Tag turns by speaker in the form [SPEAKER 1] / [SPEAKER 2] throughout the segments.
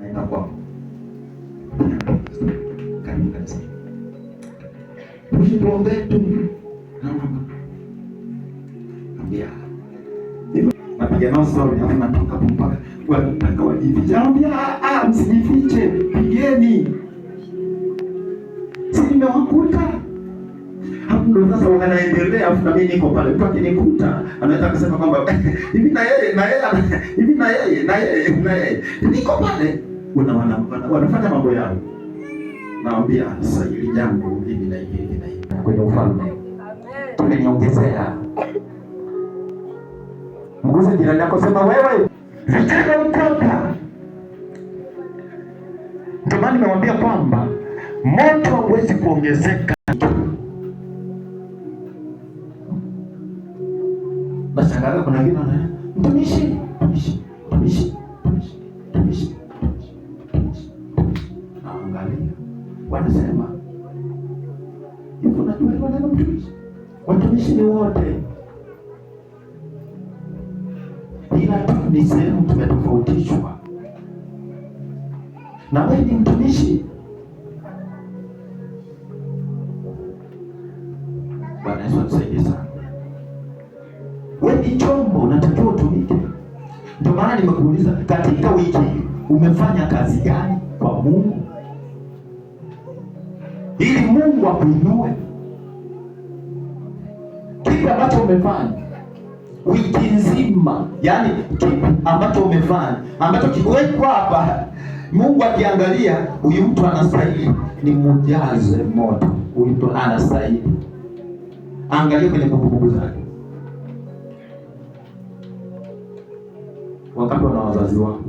[SPEAKER 1] Naenda kwako. Karibu kanisa. Tuombe tu. Ambia. Napiga nao story alafu natoka hapo mpaka mpaka wajifiche. Anambia ah, msijifiche, pigeni. Si nimewakuta. Hapo ndo sasa wanaendelea, afu na mimi niko pale. Mtu akinikuta anaweza kusema kwamba hivi na yeye na yeye hivi na yeye na yeye na yeye. Niko pale. Wanafanya mambo yao. Naambia sasa hili jambo hivi na hivi hivi na hivi. Kwenye ufalme. Tumeniongezea. Mguse jirani yako, sema wewe vitendo mtoka. Ndio maana nimewambia kwamba moto hauwezi kuongezeka. Nashangaa kuna wengine wana mtumishi, mtumishi, mtumishi, mtumishi, mtumishi, mtumishi. Naangalia wanasema hivi, unajua hilo neno mtumishi? Watumishi ni wote, ila tu ni sehemu tumetofautishwa. Na wewe ni mtumishi. Bwana Yesu atusaidie sana. Wewe ni chombo, unatakiwa utumike. Ndio maana nimekuuliza katika wiki hii umefanya kazi gani kwa Mungu ili Mungu akuinue. Kipi ambacho umefanya wiki nzima, yaani kipi ambacho umefanya ambacho kiwekwa hapa, Mungu akiangalia, huyu mtu anastahili nimujaze moto, huyu mtu anastahili. Angalia kwenye kumbukumbu zake, wakati wana wazazi wao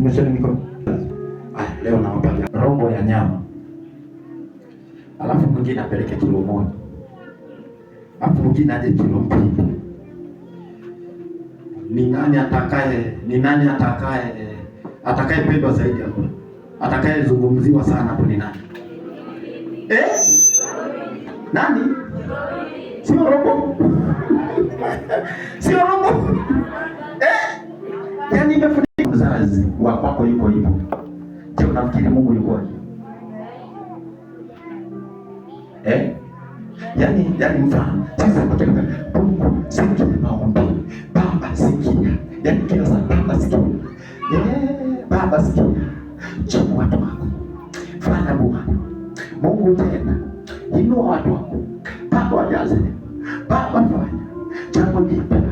[SPEAKER 1] nyoosheni mikono. Ah, leo nawapa robo ya nyama, alafu mwingine apeleke kilo 1, alafu mwingine aje kilo 2. Ni nani atakaye, ni nani atakaye atakayependwa zaidi hapo? Atakayezungumziwa sana hapo ni nani? Nani? Sio robo. Sio robo. Yaani imefunika. Mzazi wa kwako yuko hivyo. Je, unafikiri Mungu yuko wapi? Yaani mfano, sisi tunataka Mungu sikia maombi. Baba sikia. Yaani kila saa Baba sikia. Baba sikia. Jibu watu wako. Fanya Bwana. Mungu tena. Inua watu wako. Baba wajaze. Baba fanya jambo jipya.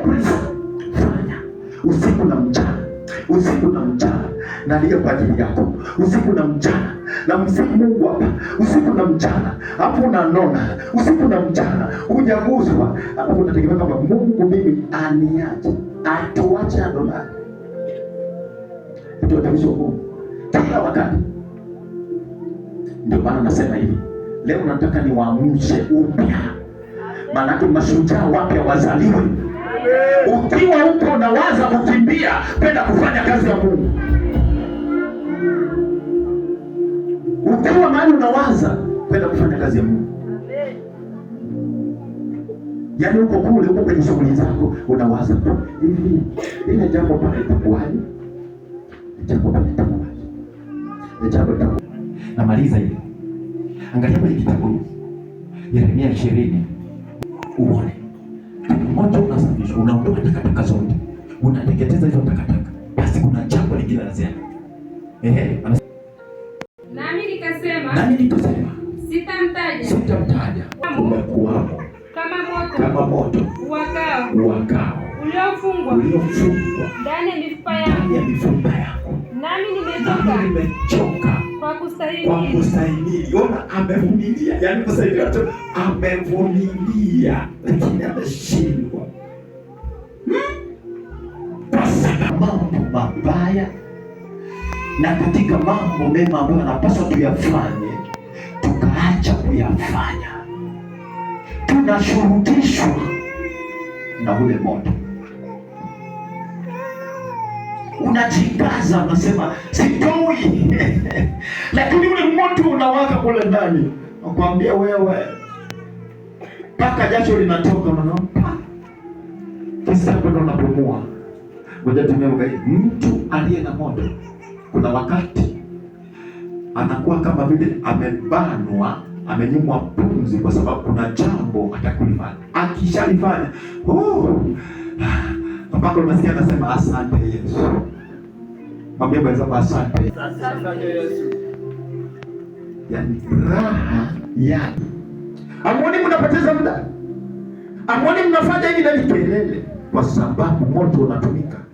[SPEAKER 1] Please fanya. Usiku na mchana. Usiku na mchana nalia kwa ajili yako. Usiku na mchana na msiku Mungu hapa. Usiku na mchana hapo unanona. Usiku na mchana hujaguswa. Hapo unategemea kwamba Mungu mimi aniache, atuache Adonai. Ndio watumishi wa Mungu kila wakati. Ndio maana nasema hivi leo, nataka niwaamshe upya, maanake mashujaa wapya wazaliwe. Ukiwa uko unawaza kukimbia kwenda kufanya kazi ya Mungu, ukiwa mahali unawaza kwenda kufanya kazi ya Mungu, yaani uko kule, uko kwenye shughuli zako, unawaza tu hivi, ile jambo pale itakuwaje? Jambo pale itakuwaje? Jambo itakuwaje? Namaliza hivi, angalia kwenye kitabu Yeremia 20 uone moto unasafishwa, unaondoa takataka zote, unateketeza hizo takataka, basi kuna jambo lingine la ziada.
[SPEAKER 2] Nami nikasema,
[SPEAKER 1] nami nikasema
[SPEAKER 2] sitamtaja,
[SPEAKER 1] sitamtaja. Umekuwamo
[SPEAKER 2] kama moto
[SPEAKER 1] uwakao, uwakao
[SPEAKER 2] uliofungwa
[SPEAKER 1] uliofungwa
[SPEAKER 2] ndani ya mifupa yangu,
[SPEAKER 1] ndani ya mifupa yako,
[SPEAKER 2] nami nimechoka,
[SPEAKER 1] nimechoka
[SPEAKER 2] kwa kustahimili,
[SPEAKER 1] kwa kustahimili. Ona, amevumilia, yaani kustahimili tu, amevumilia lakini ameshindwa kwa sababu mambo mabaya na katika mambo mema ambayo anapaswa tuyafanye tukaacha kuyafanya, tunashurutishwa na ule moto. Unajikaza, unasema sitoi lakini ule moto unawaka kule ndani, nakwambia wewe, mpaka jasho linatoka, unaona kisa bado unapumua. Ngoja tumia lugha hii. Mtu aliye na moto, kuna wakati anakuwa kama vile amebanwa, amenyimwa pumzi, kwa sababu kuna jambo atakulifanya. Akishalifanya, oh, mpaka unasikia anasema asante Yesu. Mwambie mwenzako asante.
[SPEAKER 3] Asante Yesu.
[SPEAKER 1] Yani raha yake. Amuoni mnapoteza muda, amuoni mnafanya hivi na hivi kelele, kwa sababu moto unatumika.